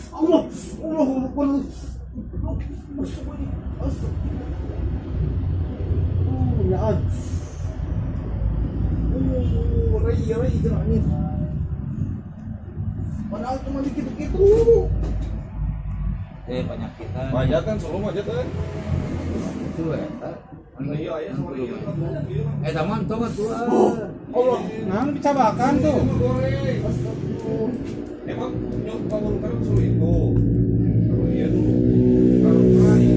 Allah, Allah, Allah. Oh, ya. Oh, rai, rai, anjir. Padahal cuma dikit-gitu. Eh penyakitan. Manjat kan solo manjat eh. Itu eta. Iya, iya, sama iya. Eh taman tong atuh. Allah. Nah, dicabakan tuh. Goreng. Emang nyok bangun kan solo itu. Kalau iya dulu. Kalau kali.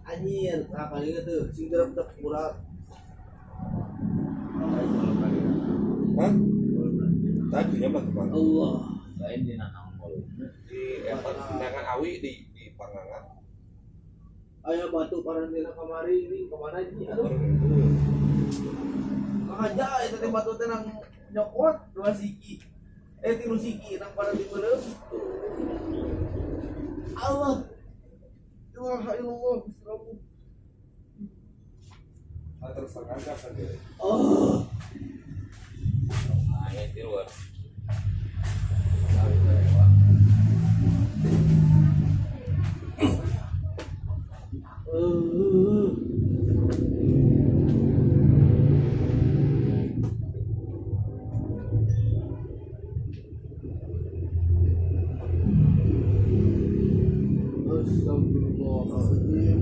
Anjir, nah kali itu sing derep urat. Hah? Tadinya mah kemana? Allah. Lain dina naon bolu. Di eta dengan awi di Pangangan. Ayo batu parandina kamari ini kemana ini? Aduh. Maka eta teh batu teh nang nyokot dua siki. Eh tilu siki nang pada dibeureum. Allah. La ilaha illallah. Ah, terus terangkat kan dia. Oh. Nah, ini di luar. Astagfirullahaladzim.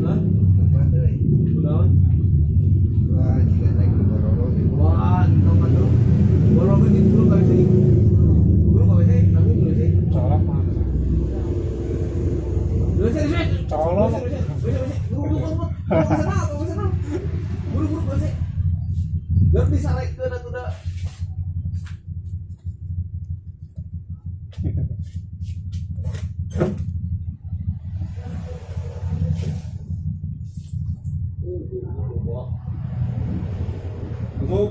Hah? Kunaon? Wah, jika naik ke Bororo gitu. Wah, entong atuh. Borong ge dulu ka WC. Dulu ka WC, nanggung dulu WC. Colok mah. Dulu WC, WC. Colok. WC, WC, WC. Buru, buru, buru. Buru ke sana, buru ke sana. Buru, buru ke WC. Biar disarekeun atuh da. Masuk.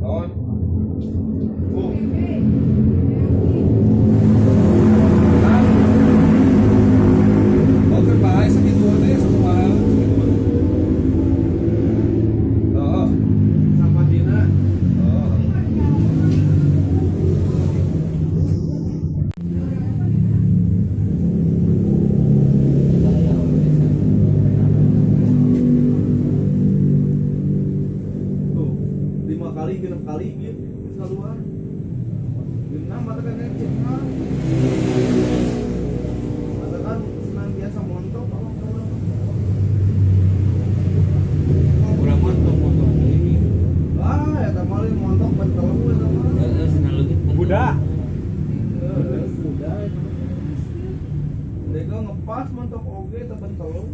On. Masuk. Oke, baik segitu aja semua. Segitu. Oh, Sama Dina. oh. Tuh, 5 kali, 6 kali gitu geus keluar. Genah mata kan cek mah. Mata kan senantiasa montok kalau keluar. Kurang montok montok ini. Wah, eta mah lain montok bentelu eta mah. Heeh, senang leungit. Budak. Heeh, udah eta mah. Mereka ngepas montok oge eta bentelu.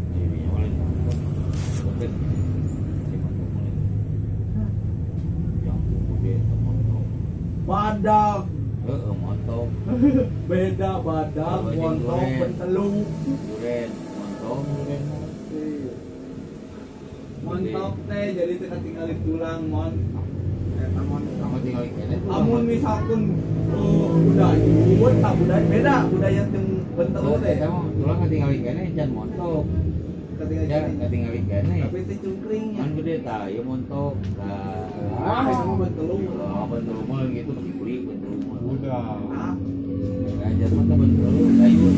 Ini paling montok. Oke. Si montok mulai. Yang gede itu montok. Badak, Heeh, montok. beda badak, Oh, montok, goreng. bentelu. Duren, montok, duren. Iya. Montok teh jadi teu katingali tulang montok. Eta montok. Kamu tinggal kene tuh. Amun misalkan budayun, tak budaya beda budaya jeung bentelu teh. Eta mah tulang tinggal kene can montok. Katingali Ya, kene. tinggal kene. Tapi teh cungkring nya. Kan gede tah, ieu montok. Tah. Wah, eta mah bentelu. Oh, bentelu mah gitu beli bentelu mah. Udah. Ah, Ajar mah teh bentelu sayur.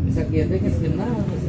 Bisa kieu teh geus kenal, geus.